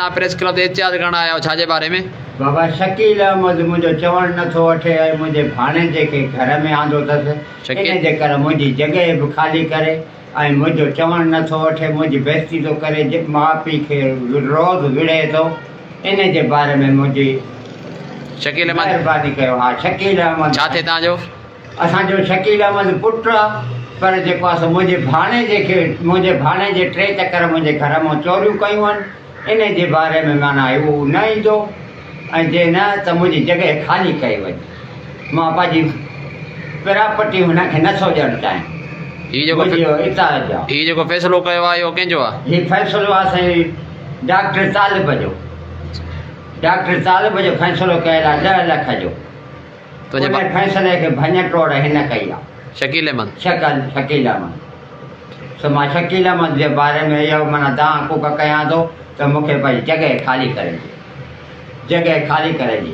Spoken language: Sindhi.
توهان پريس ڪلب تي احتجاج ڪرڻ آيا آهيو ڇا جي باري ۾؟ بابا شڪيل احمد منهنجو چوڻ نه ٿو وٺي ۽ منهنجي ڀاڻيجي کي گهر ۾ آندو اٿس ان جي ڪري منهنجي جڳهه به خالي ڪري ۽ منهنجو چوڻ نه ٿو وٺي منهنجي بيعزتي ٿو ڪري ماء پيء کي روز وڙهي ٿو ان جي باري ۾ منهنجي شڪيل احمد مهرباني ڪيو ها شڪيل احمد ڇا ٿئي توهان جو؟ اسان جو شڪيل احمد پٽ آ پر جيڪو آ سو منهنجي ڀاڻيجي کي منهنجي ڀاڻيجي ٽي چڪر منهنجي گهر مان چوريون ڪيون آهن انهي جي باري ۾ معنيٰ هو نه ايندو ۽ جي نه ته منهنجي جڳهه خالي ڪئي وڃي مان پنهنجي پراپرٽي هن کي نه ٿو ڏيڻ چاهيان هي جيڪو منهنجي اهو اعتراض آ. هي جيڪو فيصلو ڪيو آ اهو ڪنهن جو آ؟ هي فيصلو آ سائين ڊاڪٽر طالب جو ڊاڪٽر طالب جو فيصلو ڪيل آ ڏهه لک جو. تنهنجي ان فيصلي کي ڀڃ ٽوڙ هن ڪئي آ. شڪيل احمد. شڪل شڪيل احمد. سو مان شڪيل احمد جي باري ۾ اهو معنيٰ دانهن ڪوڪ ڪيان ٿو ته مون کي پنهنجي جڳهه خالي ڪري ڏي. جڳهه خالي ڪري ڏي.